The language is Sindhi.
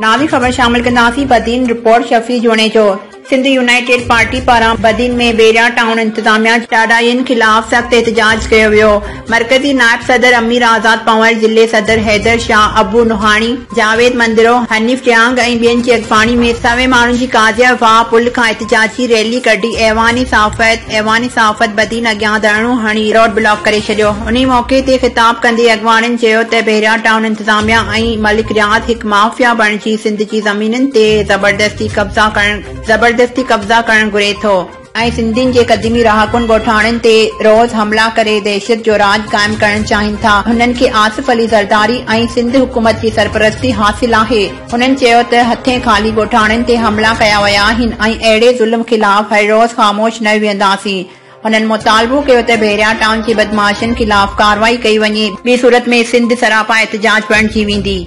نالي خبر شامل ڪنداسين Badin, report Shafi Junejo, Sindh united party پاران بدين ۾ بحريا ٽائون انتظاميا ڏاڍاين خلاف سخت احتجاج ڪيو ويو. مرڪزي نائب صدر امير آزاد پنهور، ضلعي صدر حيدر شاهه، ابو نوحاڻي، جاويد مندرو، حنيف ٽيانگ ۽ ٻين جي اڳواڻي ۾ سوين ماڻهن جي قاضيه واهه پل کان احتجاجي ريلي ڪڍي ايوان صحافت ايوان صحافت بدين اڳيان ڌرڻو هڻي روڊ بلاڪ ڪري ڇڏيو. انهي موقعي تي خطاب ڪندي اڳواڻن چيو ته بحريا ٽائون انتظاميا ۽ ملڪ رياض هڪ مافيا بڻجي سنڌ جي زمينن تي زبردستي قبضا ڪرڻ زبردستي قبضا ڪرڻ گهري ٿو ۽ سنڌين جي قديمي رهاڪن ڳوٺاڻن تي روز حملا ڪري دهشت جو راڄ قائم ڪرڻ چاهين ٿا هنن کي آصف علي زرداري ۽ سنڌ حڪومت جي سرپرستي حاصل آهي هنن چيو ته هٿين خالي ڳوٺاڻن تي حملا ڪيا ويا آهن ۽ اهڙي ظلم خلاف هر روز خاموش نه ويهنداسين هنن مطالبو ڪيو ته بحريا ٽائون جي بدمعاشن خلاف ڪارروائي ڪئي وڃي ٻي صورت ۾ سنڌ سراپا احتجاج بڻجي ويندي.